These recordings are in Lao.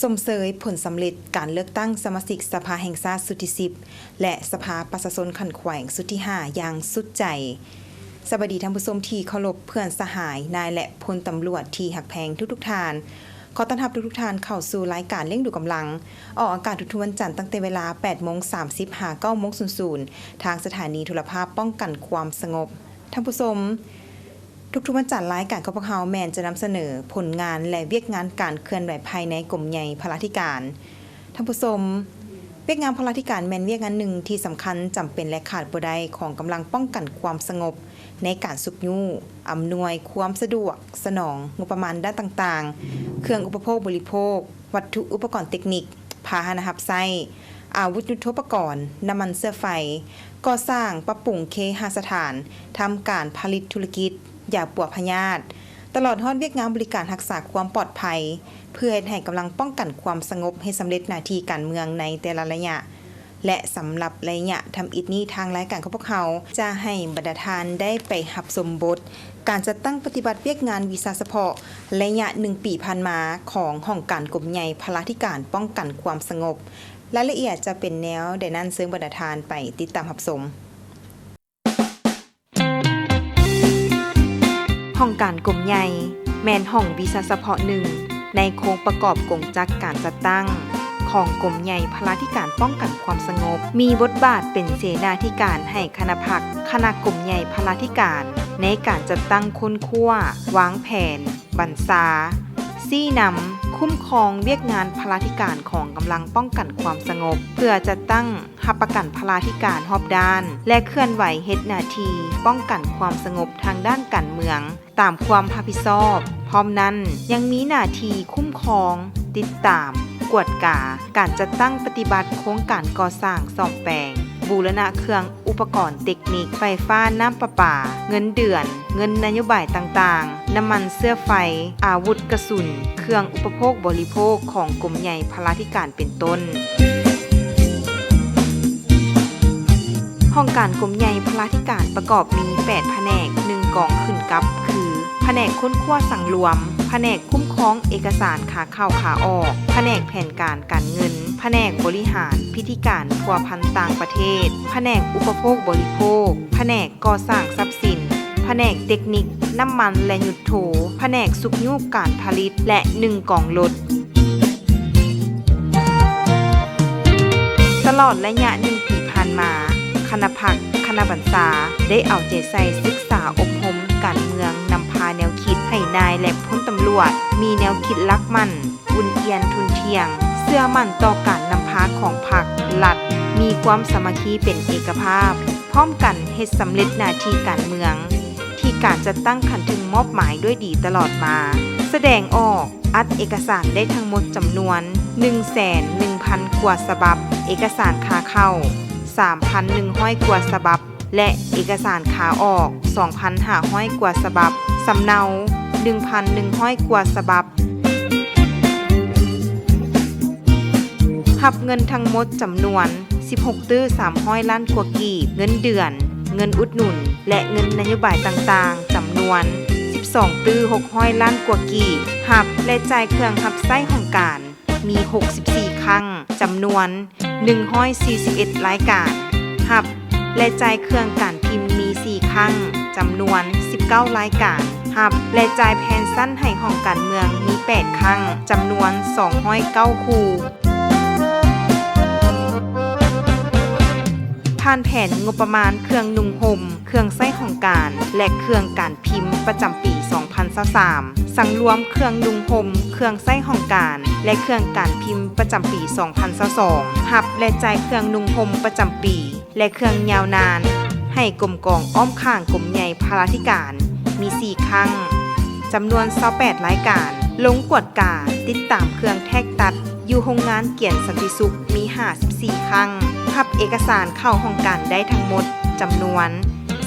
ຊົມເຊີຍຜົນສຳເລັດການເລືອກຕັ້ງສະມາຊິກສະພາແຫ່ງຊາດຊຸດທີສິບ ແລະ ສະພາປະຊາຊົນຂັ້ນແຂວງຊຸດທີຫ້າຢ່າງສຸດໃຈ. ສະບາຍດີທ່ານຜູ້ຊົມທີ່ເຄົາລົບ, ເພື່ອນສະຫາຍ, ນາຍ ແລະ ພົນຕຳຫຼວດທີ່ຮັກແພງທຸກໆທ່ານ. ຂໍຕ້ອນຮັບທຸກໆທ່ານເຂົ້າສູ່ລາຍການລ້ຽງດູກຳລັງ, ອອກອາກາດທຸກໆວັນຈັນ ຕັ້ງແຕ່ເວລາແປດໂມງສາມສິບຫາເກົ້າໂມງສູນສູນ ທາງສະຖານີໂທລະພາບປ້ອງກັນຄວາມສະຫງົບ. ທ່ານຜູ້ຊົມ, ທຸກໆວັນຈັນ ລາຍການຂອງພວກເຮົາແມ່ນຈະນຳສະເໜີຜົນງານ ແລະ ວຽກງານການເຄື່ອນໄຫວພາຍໃນກົມໃຫຍ່ພະລາທິການ. ທ່ານຜູ້ຊົມ, ວຽກງານພະລາທິການແມ່ນວຽກງານໜຶ່ງທີ່ສຳຄັນ, ຈຳເປັນ ແລະ ຂາດບໍ່ໄດ້ຂອງກຳລັງປ້ອງກັນຄວາມສະຫງົບ ໃນການຊຸກຍູ້, ອຳນວຍຄວາມສະດວກສະໜອງງົບປະມານດ້ານຕ່າງໆ, ເຄື່ອງອຸປະໂພກບໍລິໂພກ, ວັດຖຸອຸປະກອນເຕັກນິກ, ພາຫະນະຮັບໃຊ້, ອາວຸດຍຸດໂທປະກອນ, ນ້ຳມັນເຊື້ອໄຟ, ກໍ່ສ້າງ, ປັບປຸງເຄຫະສະຖານ, ທຳການຜະລິດທຸລະກິດ, ຢາປົວພະຍາດ, ຕະຫຼອດຮອດວຽກງານບໍລິການຮັກສາຄວາມປອດໄພ, ເພື່ອເຮັດໃຫ້ກຳລັງປ້ອງກັນຄວາມສະຫງົບໃຫ້ສຳເລັດໜ້າທີ່ການເມືອງໃນແຕ່ລະໄລຍະ. ແລະ ສຳລັບໄລຍະທຳອິດນີ້, ທາງລາຍການຂອງພວກເຮົາຈະໃຫ້ບັນດາທ່ານໄດ້ໄປຮັບຊົມບົດການຈັດຕັ້ງປະຕິບັດວຽກງານວິຊາສະເພາະໄລຍະໜຶ່ງປີຜ່ານມາຂອງຫ້ອງການກົມໃຫຍ່ພະລາທິການປ້ອງກັນຄວາມສະຫງົບ. ລາຍລະອຽດຈະເປັນແນວໃດນັ້ນ, ເຊີນບັນດາທ່ານໄປຕິດຕາມຮັບຊົມ. ຫ້ອງການກົມໃຫຍ່ແມ່ນຫ້ອງວິຊາສະເພາະໜຶ່ງໃນໂຄງປະກອບກົງຈັກການຈັດຕັ້ງຂອງກົມໃຫຍ່ພະລາທິການປ້ອງກັນຄວາມສະຫງົບ, ມີບົດບາດເປັນເສນາທິການໃຫ້ຄະນະພັກ, ຄະນະກົມໃຫຍ່ພະລາທິການ ໃນການຈັດຕັ້ງຄົ້ນຄວ້າ, ວາງແຜນ, ບັນຊາ, ຊີ້ນຳ, ຄຸ້ມຄອງວຽກງານພະລາທິການຂອງກຳລັງປ້ອງກັນຄວາມສະຫງົບ, ເພື່ອຈັດຕັ້ງຮັບປະກັນພະລາທິການຮອບດ້ານ ແລະ ເຄື່ອນໄຫວເຮັດໜ້າທີ່ປ້ອງກັນຄວາມສະຫງົບທາງດ້ານການເມືອງຕາມຄວາມຮັບຜິດຊອບ. ພ້ອມນັ້ນ, ຍັງມີໜ້າທີ່ຄຸ້ມຄອງ, ຕິດຕາມ, ກວດກາການຈັດຕັ້ງປະຕິບັດໂຄງການກໍ່ສ້າງ, ສ້ອມແປງ, ບູລະນະເຄື່ອງອຸປະກອນເຕັກນິກ, ໄຟຟ້າ, ນ້ຳປະປາ, ເງິນເດືອນ, ເງິນນະໂຍບາຍຕ່າງໆ, ນ້ຳມັນເຊື້ອໄຟ, ອາວຸດກະສຸນ, ເຄື່ອງອຸປະໂພກບໍລິໂພກຂອງກົມໃຫຍ່ພະລາທິການເປັນຕົ້ນ. ຫ້ອງການກົມໃຫຍ່ພະລາທິການປະກອບມີແປດພະແນກ, ໜຶ່ງກອງຂຶ້ນກັບ ຄື ພະແນກຄົ້ນຄວ້າສັງລວມ, ພະແນກຄຸ້ມຄອງເອກະສານຂາເຂົ້າຂາອອກ, ພະແນກແຜນການການເງິນ, ພະແນກບໍລິຫານພິທີການພົວພັນຕ່າງປະເທດ, ພະແນກອຸປະໂພກບໍລິໂພກ, ພະແນກກໍ່ສ້າງຊັບສິນ, ພະແນກເຕັກນິກນ້ຳມັນ ແລະ ຍຸດໂທ, ພະແນກຊຸກຍູ້ການຜະລິດ ແລະ ໜຶ່ງກອງລົດ. ຕະຫຼອດໄລຍະໜຶ່ງປີຜ່ານມາ, ຄະນະພັກ, ຄະນະບັນຊາ ໄດ້ເອົາໃຈໃສ່ສຶກສາອົບຮົມການເມືອງ, ນຳພາແນວຄິດໃຫ້ນາຍ ແລະ ພົນຕຳຫຼວດ ມີແນວຄິດຫຼັກໝັ້ນ, ອຸ່ນອຽນທຸ່ນທ່ຽງ, ເຊື່ອໝັ້ນຕໍ່ການນຳພາຂອງພັກ, ລັດ, ມີຄວາມສາມັກຄີເປັນເອກະພາບ, ພ້ອມກັນເຮັດສຳເລັດໜ້າທີ່ການເມືອງ ທີ່ການຈັດຕັ້ງຂັ້ນເທິງມອບໝາຍດ້ວຍດີຕະຫຼອດມາ. ສະແດງອອກ ອັດເອກະສານໄດ້ທັງໝົດຈຳນວນໜຶ່ງແສນໜຶ່ງພັນກວ່າສະບັບ, ເອກະສານຂາເຂົ້າສາມພັນໜຶ່ງຮ້ອຍກວ່າສະບັບ ແລະ ເອກະສານຂາອອກສອງພັນຫ້າຮ້ອຍກວ່າສະບັບ, ສຳເນົາໜຶ່ງພັນໜຶ່ງຮ້ອຍກວ່າສະບັບ, ຮັບເງິນທັງໝົດຈຳນວນ ສິບຫົກຕື້ສາມຮ້ອຍລ້ານກວ່າກີບ, ເງິນເດືອນ, ເງິນອຸດໜູນ ແລະ ເງິນນະໂຍບາຍຕ່າງໆ ຈຳນວນສິບສອງຕື້ຫົກຮ້ອຍລ້ານກວ່າກີບ, ຮັບ ແລະ ຈ່າຍເຄື່ອງຮັບໃຊ້ຫ້ອງການມີຫົກສິບສີ່ຄັ້ງ, ຈຳນວນໜຶ່ງຮ້ອຍສີ່ສິບເອັດລາຍການ, ຮັບ ແລະ ຈ່າຍເຄື່ອງການພິມມີສີ່ຄັ້ງ, ຈຳນວນສິບເກົ້າລາຍການ, ຮັບ ແລະ ຈ່າຍແພນຊັນໃຫ້ຫ້ອງການເມືອງມີແປດຄັ້ງ, ຈຳນວນສອງຮ້ອຍເກົ້າຄູ່. ຜ່ານແຜນງົບປະມານເຄື່ອງນຸ່ງຫົ່ມ, ເຄື່ອງໃຊ້ຫ້ອງການ ແລະ ເຄື່ອງການພິມປະຈຳປີສອງພັນຊາວສາມ, ສັງລວມເຄື່ອງນຸ່ງຫົ່ມ, ເຄື່ອງໃຊ້ຫ້ອງການ ແລະ ເຄື່ອງການພິມປະຈຳປີສອງພັນຊາວສອງ, ຮັບ ແລະ ຈ່າຍເຄື່ອງນຸ່ງຫົ່ມປະຈຳປີ ແລະ ເຄື່ອງຍາວນານ ໃຫ້ກົມກອງອ້ອມຂ້າງກົມໃຫຍ່ພະລາທິການມີສີ່ຄັ້ງ, ຈຳນວນຊາວແປດລາຍການ, ລົງກວດກາ, ຕິດຕາມເຄື່ອງແທກຕັດ ຢູ່ໂຮງງານກຽນສັນຕິສຸກມີຫ້າສິບສີ່ຄັ້ງ, ຮັບເອກະສານເຂົ້າຫ້ອງການໄດ້ທັງໝົດຈຳນວນ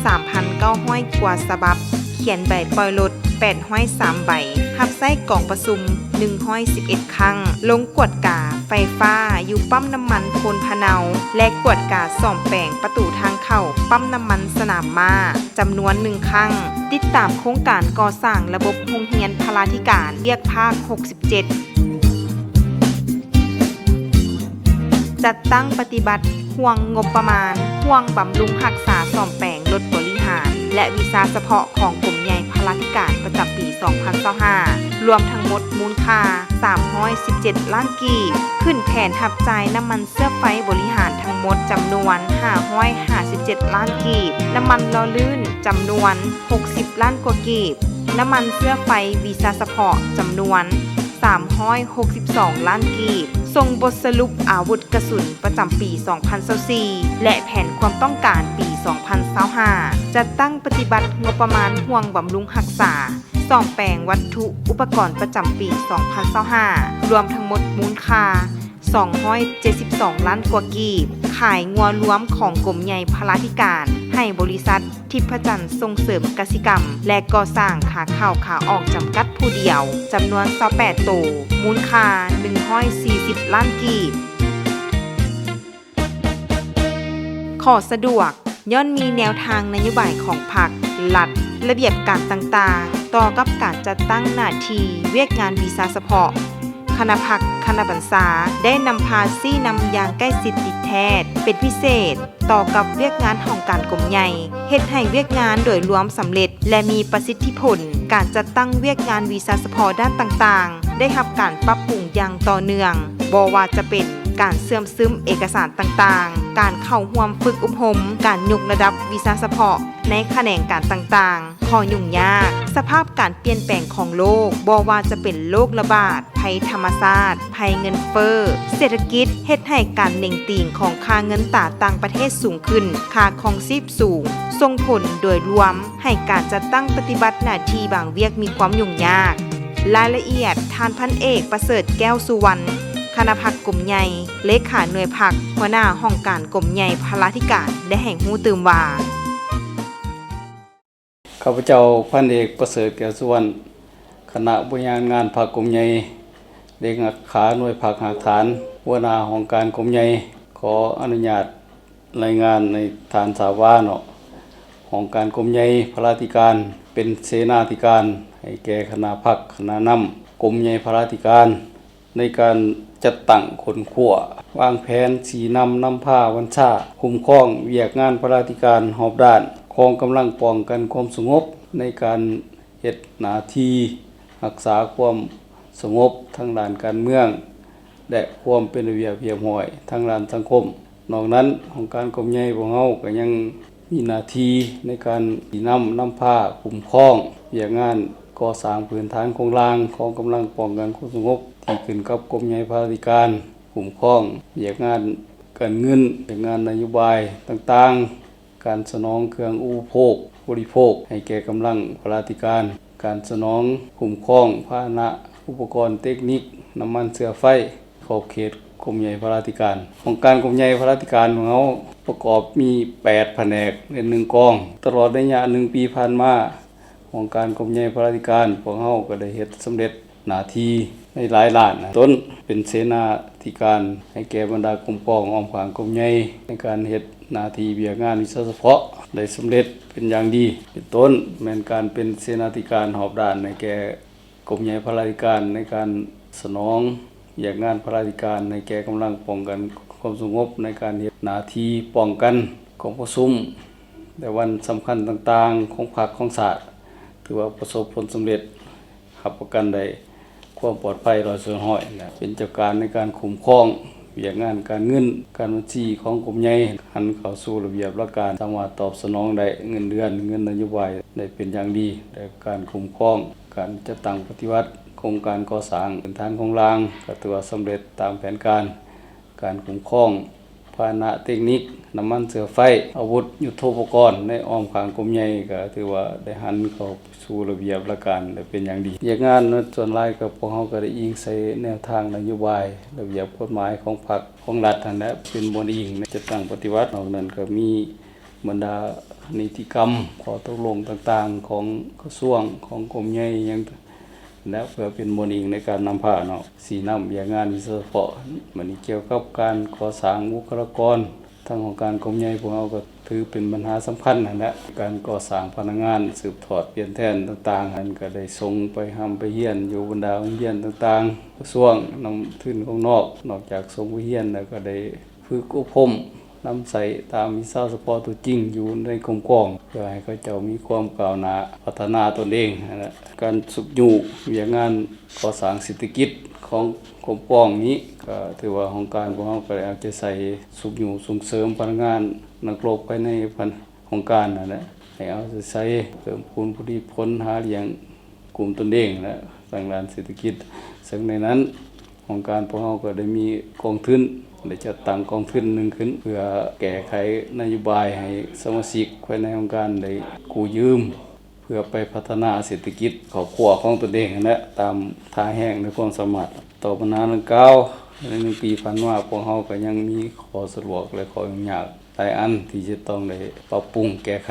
ສາມພັນເກົ້າຮ້ອຍກວ່າສະບັບ, ຂຽນໃບປ່ອຍລົດແປດຮ້ອຍສາມໃບ, ຮັບໃຊ້ກອງປະຊຸມໜຶ່ງຮ້ອຍສິບເອັດຄັ້ງ, ລົງກວດກາໄຟຟ້າຢູ່ປ້ຳນ້ຳມັນໂພນພະເນົາ ແລະ ກວດກາສ້ອມແປງປະຕູທາງເຂົ້າປ້ຳນ້ຳມັນສະໜາມມ້າ ຈຳນວນໜຶ່ງຄັ້ງ, ຕິດຕາມໂຄງການກໍ່ສ້າງລະບົບໂຮງຮຽນພະລາທິການວຽກພາກຫົກສິບເຈັດ. ຈັດຕັ້ງປະຕິບັດຫ່ວງງົບປະມານ ຫ່ວງບຳລຸງຮັກສາ ສ້ອມແປງລົດບໍລິຫານ ແລະ ວິຊາສະເພາະຂອງກົມໃຫຍ່ພະລາທິການ ປະຈຳປີສອງພັນຊາວຫ້າ ລວມທັງໝົດມູນຄ່າສາມຮ້ອຍສິບເຈັດລ້ານກີບ, ຂຶ້ນແຜນຮັບຈ່າຍນ້ຳມັນເຊື້ອໄຟບໍລິຫານທັງໝົດຈຳນວນຫ້າຮ້ອຍຫ້າສິບເຈັດລ້ານກີບ, ນ້ຳມັນຫຼໍ່ລື່ນຈຳນວນຫົກສິບລ້ານກວ່າກີບ, ນ້ຳມັນເຊື້ອໄຟວິຊາສະເພາະຈຳນວນ ສາມຮ້ອຍຫົກສິບສອງລ້ານກີບ, ສົ່ງບົດສະຫຼຸບອາວຸດກະສຸນປະຈຳປີສອງພັນຊາວສີ່ ແລະ ແຜນຄວາມຕ້ອງການປີສອງພັນຊາວຫ້າ, ຈັດຕັ້ງປະຕິບັດງົບປະມານຫ່ວງບຳລຸງຮັກສາ, ສ້ອມແປງວັດຖຸອຸປະກອນປະຈຳປີສອງພັນຊາວຫ້າ ລວມທັງໝົດມູນຄ່າສອງຮ້ອຍເຈັດສິບສອງລ້ານກວ່າກີບ, ຂາຍງົວລວມຂອງກົມໃຫຍ່ພະລາທິການໃຫ້ບໍລິສັດ ທິບພະຈັນສົ່ງເສີມກະສິກຳ ແລະ ກໍ່ສ້າງຂາເຂົ້າຂາອອກຈຳກັດຜູ້ດຽວ ຈຳນວນຊາວແປດໂຕ, ມູນຄ່າໜຶ່ງຮ້ອຍສີ່ສິບລ້ານກີບ. ຂໍສະດວກ, ຍ້ອນມີແນວທາງນະໂຍບາຍຂອງພັກ, ລັດ, ລະບຽບການຕ່າງໆ ຕໍ່ກັບການຈັດຕັ້ງໜ້າທີ່ວຽກງານວິຊາສະເພາະ, ຄະນະພັກ, ຄະນະບັນຊາ ໄດ້ນຳພາຊີ້ນຳຢ່າງໃກ້ຊິດຕິດແທດ ເປັນພິເສດ ຕໍ່ກັບວຽກງານຫ້ອງການກົມໃຫຍ່ ເຮັດໃຫ້ວຽກງານໂດຍລວມສຳເລັດ ແລະ ມີປະສິດທິຜົນ. ການຈັດຕັ້ງວຽກງານວິຊາສະເພາະດ້ານຕ່າງໆ ໄດ້ຮັບການປັບປຸງຢ່າງຕໍ່ເນື່ອງ, ບໍ່ວ່າຈະເປັນການເຊື່ອມຊຶມເອກະສານຕ່າງໆ, ການເຂົ້າຮ່ວມຝຶກອົບຮົມ, ການຍົກລະດັບວິຊາສະເພາະໃນຂະແໜງການຕ່າງໆ, ຂໍ້ຫຍຸ້ງຍາກ, ສະພາບການປ່ຽນແປງຂອງໂລກ, ບໍ່ວ່າຈະເປັນໂລກລະບາດ, ໄພທຳມະຊາດ, ໄພເງິນເຟີ້, ເສດຖະກິດ ເຮັດໃຫ້ການເໜັງຕີງຂອງຄ່າເງິນຕາຕ່າງປະເທດສູງຂຶ້ນ, ຄ່າຄອງຊີບສູງ, ສົ່ງຜົນໂດຍລວມໃຫ້ການຈັດຕັ້ງປະຕິບັດໜ້າທີ່ບາງວຽກມີຄວາມຫຍຸ້ງຍາກ. ລາຍລະອຽດ, ທ່ານພັນເອກ ປະເສີດ ແກ້ວສຸວັນ, ຄະນະພັກກົມໃຫຍ່, ເລຂາໜ່ວຍພັກ, ຫົວໜ້າຫ້ອງການກົມໃຫຍ່ພະລາທິການ ໄດ້ໃຫ້ຮູ້ຕື່ມວ່າ. ຂ້າພະເຈົ້າ ພັນເອກ ປະເສີດ ແກ້ວສຸວັນ, ຄະນະບໍລິຫານງານພັກກົມໃຫຍ່, ເລຂາໜ່ວຍພັກຮາກຖານ, ຫົວໜ້າຫ້ອງການກົມໃຫຍ່, ຂໍອະນຸຍາດລາຍງານໃຫ້ທ່ານຊາບວ່າເນາະ, ຫ້ອງການກົມໃຫຍ່ພະລາທິການ ເປັນເສນາທິການໃຫ້ແກ່ຄະນະພັກ, ຄະນະນຳກົມໃຫຍ່ພະລາທິການ ໃນການຈັດຕັ້ງຄົ້ນຄວ້າ, ວາງແຜນ, ຊີ້ນຳນຳພາ, ບັນຊາ, ຄຸ້ມຄອງວຽກງານພະລາທິການຮອບດ້ານ, ກອງກຳລັງປ້ອງກັນຄວາມສະຫງົບ ໃນການເຮັດໜ້າທີ່ຮັກສາຄວາມສະຫງົບທາງດ້ານການເມືອງ ແລະ ຄວາມເປັນລະບຽບຮຽບຮ້ອຍທາງດ້ານສັງຄົມ. ນອກນັ້ນ, ຫ້ອງການກົມໃຫຍ່ພວກເຮົາກໍຍັງມີໜ້າທີ່ໃນການຊີ້ນຳນຳພາ, ຄຸ້ມຄອງວຽກງານກໍ່ສ້າງພື້ນຖານໂຄງລ່າງ, ກອງກຳລັງປ້ອງກັນຄວາມສະຫງົບ ທີ່ຂຶ້ນກັບກົມໃຫຍ່ພະລາທິການ, ຄຸ້ມຄອງວຽກງານການເງິນ, ວຽກງານນະໂຍບາຍຕ່າງໆ, ການສະໜອງເຄື່ອງອຸປະໂພກ, ບໍລິໂພກໃຫ້ແກ່ກຳລັງພະລາທິການ, ການສະໜອງຄຸ້ມຄອງພາຫະນະ, ອຸປະກອນເຕັກນິກ, ນ້ຳມັນເຊື້ອໄຟ, ຂອບເຂດກົມໃຫຍ່ພະລາທິການ. ຫ້ອງການກົມໃຫຍ່ພະລາທິການຂອງເຮົາປະກອບມີແປດພະແນກ ແລະ ໜຶ່ງກອງ. ຕະຫຼອດໄລຍະໜຶ່ງປີຜ່ານມາ, ຫ້ອງການກົມໃຫຍ່ພະລາທິການ ພວກເຮົາກໍໄດ້ເຮັດສຳເລັດໜ້າທີ່ໃນຫຼາຍດ້ານ. ຕົ້ນເປັນເສນາທິການໃຫ້ແກ່ບັນດາກົມກອງອ້ອມຂ້າງກົມໃຫຍ່ ໃນການເຮັດໜ້າທີ່ວຽກງານວິຊາສະເພາະໄດ້ສຳເລັດເປັນຢ່າງດີ. ເປັນຕົ້ນແມ່ນການເປັນເສນາທິການຮອບດ້ານໃຫ້ແກ່ ກົມໃຫຍ່ພະລາທິການໃນການສະໜອງວຽກງານພະລາທິການໃຫ້ແກ່ກຳລັງປ້ອງກັນຄວາມສະຫງົບ ໃນການເຮັດໜ້າທີ່ປ້ອງກັນກອງປະຊຸມ ແລະ ວັນສຳຄັນຕ່າງໆຂອງພັກຂອງຊາດ ຖືວ່າປະສົບຜົນສຳເລັດ, ຮັບປະກັນໄດ້ຄວາມປອດໄພຮ້ອຍສ່ວນຮ້ອຍ ແລະ ເປັນເຈົ້າການໃນການຄຸ້ມຄອງວຽກງານການເງິນ, ການບັນຊີຂອງກົມໃຫຍ່ ຫັນເຂົ້າສູ່ລະບຽບຫຼັກການ, ສາມາດຕອບສະໜອງໄດ້ເງິນເດືອນ, ເງິນນະໂຍບາຍໄດ້ເປັນຢ່າງດີ ແລະ ການຄຸ້ມຄອງ ການຈັດຕັ້ງປະຕິບັດໂຄງການກໍ່ສ້າງພື້ນຖານໂຄງລ່າງ ກໍຖືວ່າສຳເລັດຕາມແຜນການ. ການຄຸ້ມຄອງພາຫະນະເຕັກນິກ, ນ້ຳມັນເຊື້ອໄຟ, ອາວຸດຍຸດໂທປະກອນໃນອ້ອມຂ້າງກົມໃຫຍ່ ກໍຖືວ່າໄດ້ຫັນເຂົ້າສູ່ລະບຽບຫຼັກການໄດ້ເປັນຢ່າງດີ. ວຽກງານສ່ວນຫຼາຍກໍພວກເຮົາກໍໄດ້ອີງໃສ່ແນວທາງນະໂຍບາຍ, ລະບຽບກົດໝາຍຂອງພັກ, ຂອງລັດຫັ້ນແຫຼະ ເປັນບ່ອນອີງໃນຈັດຕັ້ງປະຕິບັດ. ນອກນັ້ນກໍມີ ບັນດານິຕິກຳ, ຂໍ້ຕົກລົງຕ່າງໆຂອງກະຊວງ, ຂອງກົມໃຫຍ່ຫຍັງ ແລະ ເພື່ອເປັນບ່ອນອີງໃນການນຳພາເນາະ, ຊີ້ນຳວຽກງານວິຊາສະເພາະ. ບັດນີ້ກ່ຽວກັບການກໍ່ສ້າງບຸກຄະລາກອນ ທາງຫ້ອງການກົມໃຫຍ່ພວກເຮົາກໍຖືເປັນບັນຫາສຳຄັນຫັ້ນແຫຼະ ການກໍ່ສ້າງພະນັກງານ ສືບທອດປ່ຽນແທນຕ່າງໆ ຫັ້ນກໍໄດ້ສົ່ງໄປຮ່ຳໄປຮຽນຢູ່ບັນດາໂຮງຮຽນຕ່າງໆ ກະຊວງ ນຳທຶນຂອງນອກ ນອກຈາກສົ່ງໄປຮຽນແລ້ວກໍໄດ້ຝຶກອົບຮົມ ນຳໃຊ້ຕາມວິຊາສະເພາະຕົວຈິງຢູ່ໃນກົມກອງ ເພື່ອໃຫ້ເຂົາເຈົ້າມີຄວາມກ້າວໜ້າ ພັດທະນາຕົນເອງຫັ້ນແຫຼະ. ການຊຸກຍູ້ວຽກງານກໍ່ສ້າງເສດຖະກິດຂອງກົມກອງນີ້ ກໍຖືວ່າຫ້ອງການຂອງເຮົາກໍໄດ້ເອົາໃຈໃສ່ຊຸກຍູ້ສົ່ງເສີມພະນັກງານນັກລົບພາຍໃນຫ້ອງການຫັ້ນແຫຼະ ໃຫ້ເອົາໃຈໃສ່ເພີ່ມພູນຜະລິດຜົນຫາລ້ຽງກຸ້ມຕົນເອງ ແລະ ທາງດ້ານເສດຖະກິດ. ເຊິ່ງໃນນັ້ນ ຫ້ອງການພວກເຮົາກໍໄດ້ມີກອງທຶນ ໄດ້ຈັດຕັ້ງກອງທຶນໜຶ່ງຂຶ້ນ ເພື່ອແກ້ໄຂນະໂຍບາຍໃຫ້ສະມາຊິກພາຍໃນຫ້ອງການໄດ້ກູ້ຢືມ ເພື່ອໄປພັດທະນາເສດຖະກິດຄອບຄົວຂອງຕົນເອງຫັ້ນແຫຼະ ຕາມທ່າແຮງໃນຄວາມສາມາດ. ຕໍ່ບັນຫາດັ່ງກ່າວ, ໃນໜຶ່ງປີຜ່ານມາ ພວກເຮົາກໍຍັງມີຂໍ້ສະດວກ ແລະ ຂໍ້ຫຍຸ້ງຍາກ ຫຼາຍອັນທີ່ຈະຕ້ອງໄດ້ປັບປຸງແກ້ໄຂ,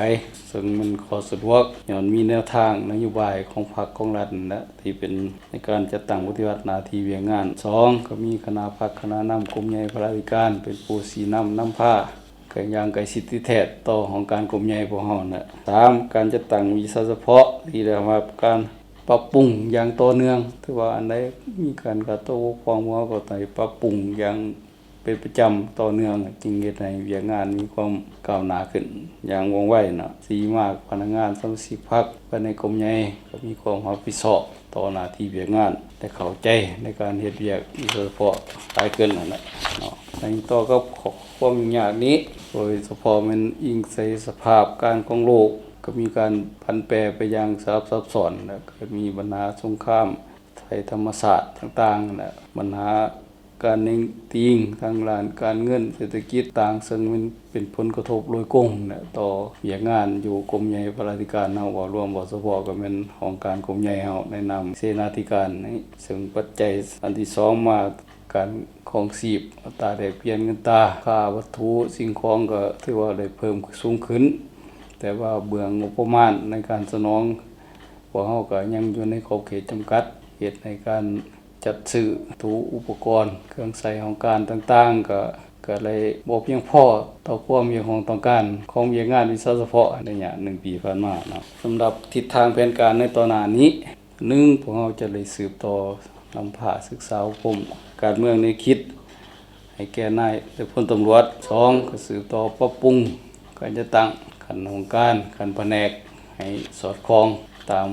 ເຊິ່ງມັນກໍສະດວກ ຍ້ອນມີແນວທາງນະໂຍບາຍຂອງພັກຂອງລັດນັ້ນແຫຼະ ທີ່ເປັນໃນການຈັດຕັ້ງປະຕິບັດໜ້າທີ່ວຽກງານ. ສອງ, ກໍມີຄະນະພັກຄະນະນຳກົມໃຫຍ່ພະລາທິການ ເປັນຜູ້ຊີ້ນຳນຳພາ ກໍຢ່າງໃກ້ຊິດຕິດແທດຕໍ່ຫ້ອງການກົມໃຫຍ່ພວກເຮົານັ້ນແຫຼະ. ສາມ, ການຈັດຕັ້ງວິຊາສະເພາະທີ່ໄດ້ຮັບການປັບປຸງຢ່າງຕໍ່ເນື່ອງ, ຖືວ່າອັນໃດມີການຂາດຕົກບົກຜ່ອງ ພວກເຮົາກໍໄດ້ປັບປຸງຢ່າງ ເປັນປະຈຳຕໍ່ເນື່ອງ ຈຶ່ງເຮັດໃຫ້ວຽກງານມີຄວາມກ້າວໜ້າຂຶ້ນຢ່າງວ່ອງໄວເນາະ. ສີ່, ມາກພະນັກງານສະມາຊິກພັກພາຍໃນກົມໃຫຍ່ກໍມີຄວາມຮັບຜິດຊອບຕໍ່ໜ້າທີ່ວຽກງານ ແລະ ເຂົ້າໃຈໃນການເຮັດວຽກໂດຍສະເພາະຫຼາຍຂຶ້ນຫັ້ນແຫຼະເນາະ. ໃນຕໍ່ກັບຂໍ້ ຄວາມຫຍຸ້ງຍາກນີ້ ໂດຍສະເພາະແມ່ນອີງໃສ່ສະພາບການຂອງໂລກ ກໍມີການຜັນແປໄປຢ່າງສະຫຼັບຊັບຊ້ອນ ແລະ ເກີດມີບັນຫາສົງຄາມ ໄພທຳມະຊາດຕ່າງໆ ແລະ ບັນຫາການເໜັງຕີງທາງດ້ານການເງິນເສດຖະກິດຕ່າງ ເຊິ່ງມັນເປັນຜົນກະທົບໂດຍກົງ ແລະ ຕໍ່ວຽກງານຢູ່ກົມໃຫຍ່ພະລາທິການເຮົາ ເວົ້າລວມ ເວົ້າສະເພາະກໍແມ່ນຫ້ອງການກົມໃຫຍ່ເຮົາ ໃນນາມເສນາທິການນີ້. ເຊິ່ງປັດໄຈອັນທີສອງມາ ການຄອງຊີບ ອັດຕາແລກປ່ຽນເງິນຕາ ຄ່າວັດຖຸສິ່ງຂອງກໍຖືວ່າໄດ້ເພີ່ມສູງຂຶ້ນ ແຕ່ວ່າເບື້ອງງົບປະມານໃນການສະໜອງ ພວກເຮົາກໍຍັງຢູ່ໃນຂອບເຂດຈຳກັດ ເຮັດໃຫ້ການ ຈັດຊື້ວັດຖຸອຸປະກອນເຄື່ອງໃຊ້ຫ້ອງການຕ່າງໆ ກໍ ກໍໄດ້ບໍ່ພຽງພໍຕໍ່ຄວາມຮຽກຮ້ອງຕ້ອງການຂອງວຽກງານວິຊາສະເພາະໃນໄລຍະໜຶ່ງປີຜ່ານມາເນາະ. ສຳລັບທິດທາງແຜນການໃນຕໍ່ໜ້ານີ້, ໜຶ່ງ ພວກເຮົາຈະໄດ້ສືບຕໍ່ນຳພາສຶກສາອົບຮົມການເມືອງແນວຄິດ ໃຫ້ແກ່ນາຍ ແລະ ພົນຕຳຫຼວດ. ສອງ ກໍສືບຕໍ່ປັບປຸງການຈັດຕັ້ງຂັ້ນຫ້ອງການ, ຂັ້ນພະແນກ ໃຫ້ສອດຄ່ອງຕາມ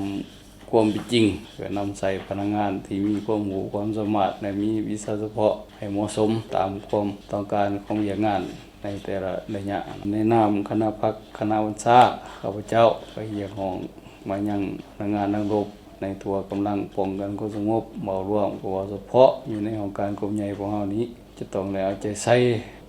ຄວາມເປັນຈິງ ເພື່ອນຳໃຊ້ພະນັກງານທີ່ມີຄວາມຮູ້ຄວາມສາມາດ ແລະ ມີວິຊາສະເພາະໃຫ້ເໝາະສົມຕາມຄວາມຕ້ອງການຂອງວຽກງານໃນແຕ່ລະໄລຍະ. ໃນນາມຄະນະພັກຄະນະບັນຊາ, ຂ້າພະເຈົ້າກໍຮຽກຮ້ອງມາຍັງພະນັກງານນັກລົບ ໃນທົ່ວກຳລັງປ້ອງກັນຄວາມສະຫງົບ ເວົ້າລວມ ກໍເວົ້າສະເພາະຢູ່ໃນຫ້ອງການກົມໃຫຍ່ພວກເຮົານີ້ ຈະຕ້ອງໄດ້ເອົາໃຈໃສ່.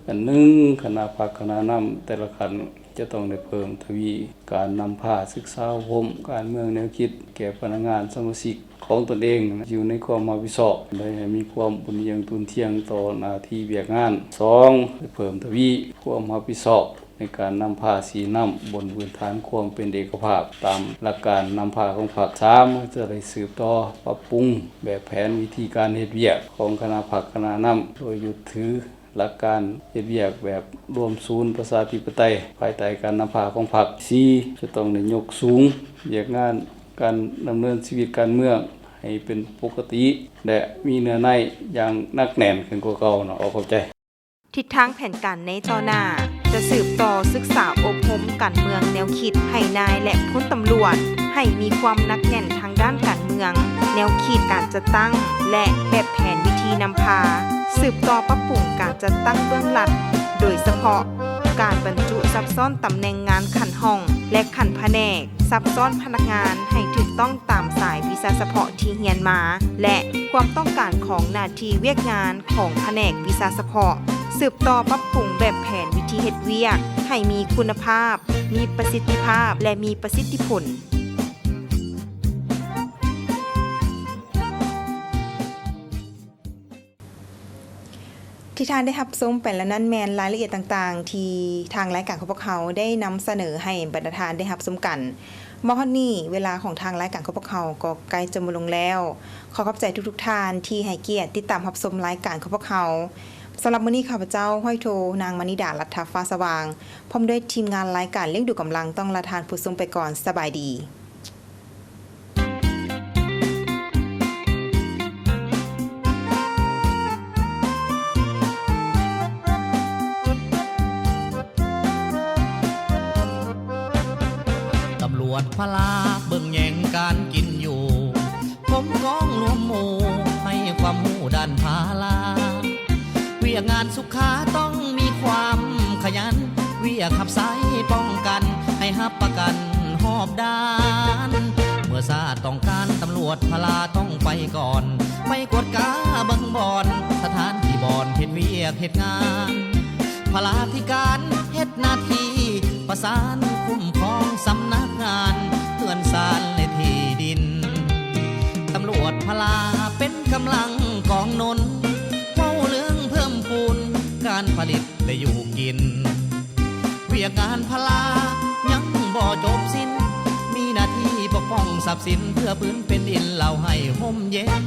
ອັນໜຶ່ງ, ຄະນະພັກຄະນະນຳແຕ່ລະຂັ້ນຈະຕ້ອງໄດ້ເພີ່ມທະວີການນຳພາສຶກສາອົບຮົມການເມືອງແນວຄິດແກ່ພະນັກງານສະມາຊິກຂອງຕົນເອງ ຢູ່ໃນຄວາມຮັບຜິດຊອບ ໂດຍໃຫ້ມີຄວາມປົນເອງຕຸນທ່ຽງຕໍ່ໜ້າທີ່ວຽກງານ. ສອງ, ໄດ້ເພີ່ມທະວີຄວາມຮັບຜິດຊອບ ໃນການນຳພາຊີ້ນຳບົນພື້ນຖານຄວາມເປັນເອກະພາບ ຕາມຫຼັກການນຳພາຂອງພັກ. ສາມ, ຈະໄດ້ສືບຕໍ່ປັບປຸງແບບແຜນວິທີການເຮັດວຽກຂອງຄະນະພັກຄະນະນຳ ໂດຍຍຶດຖືຫຼັກການເຮັດວຽກແບບລວມສູນປະຊາທິປະໄຕ ພາຍໃຕ້ການນຳພາຂອງພັກ. ສີ່, ຈະຕ້ອງໄດ້ຍົກສູງວຽກງານການດຳເນີນຊີວິດການເມືອງໃຫ້ເປັນປົກກະຕິ ແລະ ມີເນື້ອໃນຢ່າງໜັກແໜ້ນຂຶ້ນກວ່າເກົ່າເນາະ. ເອົາ ຂອບໃຈ. ທິດທາງແຜນການໃນຕໍ່ໜ້າ ຈະສືບຕໍ່ສຶກສາອົບຮົມການເມືອງແນວຄິດໃຫ້ນາຍ ແລະ ພົນຕຳຫຼວດ ໃຫ້ມີຄວາມໜັກແໜ້ນທາງດ້ານການເມືອງ, ແນວຄິດການຈັດຕັ້ງ ແລະ ແບບແຜນວິທີນຳພາ, ສືບຕໍ່ປັບປຸງການຈັດຕັ້ງເບື້ອງຫຼັງ, ໂດຍສະເພາະການບັນຈຸຊັບຊ້ອນຕຳແໜ່ງງານຂັ້ນຫ້ອງ ແລະ ຂັ້ນພະແນກ, ຊັບຊ້ອນພະນັກງານໃຫ້ຖືກຕ້ອງຕາມສາຍວິຊາສະເພາະທີ່ຮຽນມາ ແລະ ຄວາມຕ້ອງການຂອງໜ້າທີ່ວຽກງານຂອງພະແນກວິຊາສະເພາະ, ສືບຕໍ່ປັບປຸງແບບແຜນວິທີເຮັດວຽກໃຫ້ມີຄຸນນະພາບ, ມີປະສິດທິພາບ ແລະ ມີປະສິດທິຜົນ. ທີ່ທ່ານໄດ້ຮັບຊົມໄປແລ້ວນັ້ນແມ່ນລາຍລະອຽດຕ່າງໆ ທີ່ທາງລາຍການຂອງພວກເຮົາໄດ້ນຳສະເໜີໃຫ້ບັນດາທ່ານໄດ້ຮັບຊົມກັນ. ມາຮອດນີ້ ເວລາຂອງທາງລາຍການຂອງພວກເຮົາກໍໃກ້ຈະໝົດລົງແລ້ວ. ຂໍຂອບໃຈທຸກໆທ່ານທີ່ໃຫ້ກຽດຕິດຕາມຮັບຊົມລາຍການຂອງພວກເຮົາ. ສຳລັບມື້ນີ້ ຂ້າພະເຈົ້າ ຮ້ອຍໂທ ນາງ ມະນິດາ ລັດຖະຟ້າສະຫວ່າງ ພ້ອມດ້ວຍທີມງານລາຍການລ້ຽງດູກຳລັງ ຕ້ອງລາທ່ານຜູ້ຊົມໄປກ່ອນ. ສະບາຍດີ. ຕຳຫຼວດພະລາເບິ່ງແຍງການກິນຢູ່ ກົມກອງລວມໝູ່ໃຫ້ຄວາມຮູ້ດ້ານພະລາ ວຽກງານສຸຂາຕ້ອງມີຄວາມຂະຫຍັນ ວຽກຮັບໃຊ້ປ້ອງກັນໃຫ້ຮັບປະກັນຮອບດ້ານ ເມື່ອຊາດຕ້ອງການຕຳຫຼວດພະລາຕ້ອງໄປກ່ອນ ໄປກວດກາເບິ່ງບ່ອນ ສະຖານທີ່ບ່ອນເຮັດວຽກເຮັດງານ ພະລາທິການເຮັດໜ້າທີ່ປະສານຄຸ້ມຄອງສຳນັກງານເຮືອນຊານ ແລະ ທີ່ດິນ ຕຳຫຼວດພະລາເປັນກຳລັງກອງໜູນ ເວົ້າເລື່ອງເພີ່ມພູນການຜະລິດ ແລະ ຢູ່ກິນ ວຽກງານພະລາຍັງບໍ່ຈົບສິ້ນ ມີໜ້າທີ່ປົກປ້ອງຊັບສິນ ເພື່ອພື້ນແຜ່ນດິນລາວໃຫ້ຮົ່ມເຢັນ.